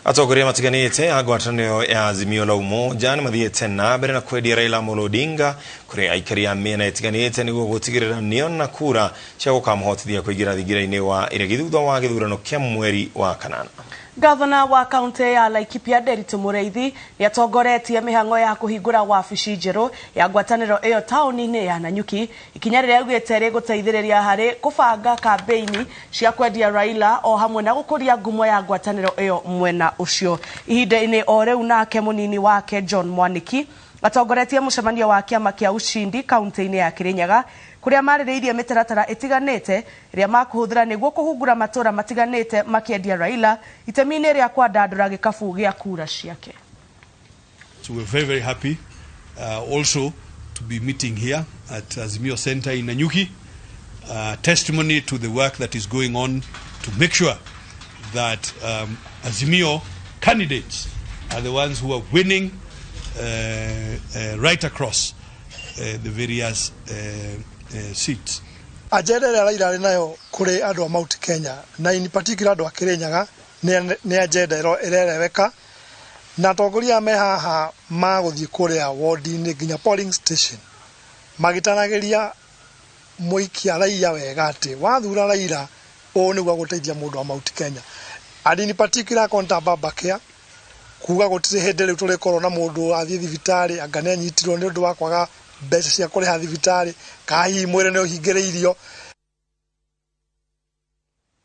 Atongoria matiganĩte a ngwatanĩro ya Azimio la Umoja nĩ mathiĩte na mbere na kwendia Raila Amolo Odinga kũrĩ aikari a mĩena ĩtiganĩte nĩguo gũtigĩrĩra nĩona kura cia gũkamũhotithia kũingĩra thingira-inĩ wa iregi thutha wa gĩthurano kĩa mweri wa kanana. Gavana wa kaunti ya Laikipia Nderitu Mũrĩithi nĩ atongoretie mĩhang'o ya kũhingũra wabici njerũ ya ngwatanĩro ĩyo taũni-inĩ ya Nanyuki, ikinya rĩrĩa augĩte rĩgũteithĩrĩria harĩ kũbanga kambĩini cia kwendia Raila o hamwe na gũkũria ngumo ya ngwatanĩro ĩyo mwena ũcio. Ihinda-inĩ o rĩu nake mũnini wake John Mwaniki atongoretie mũcemanio wa kĩama kĩa Ushindi kaunti-inĩ ya Kirinyaga kũrĩa marĩrĩirie mĩtaratara ĩtiganĩte ĩrĩa makũhũthĩra nĩguo kũhungura matũra matiganĩte makĩendia Raila itemi-inĩ rĩa kwandandũra gĩkabu gĩa kura ciake. So we're very, very happy also to be meeting here at Azimio Center in Nanyuki. Testimony to the work that is going on to make sure that Azimio candidates are the ones who are winning right across the various seats. Agenda ĩrĩa Raila arĩ nayo kũrĩ andũ a Mount Kenya na in particular andũ a Kirinyaga nĩ agenda ĩrereweka na atongoria me haha magũthiĩ kũrĩa ward-inĩ nginya polling station magĩtaragĩria mũikia raia wega atĩ wathura Raila ũũ nĩguo agũteithia mũndũ wa Mount Kenya, and in particular konta Babacare kuga gũtirĩ hĩndĩ rĩu tũrĩkorwo na mũndũ athiĩ thibitarĩ anga nĩ anyitirwo nĩ ũndũ wa kwaga mbeca cia kũrĩha thibitarĩ, kana hihi mwĩrĩ nĩ ũhingĩrĩirio.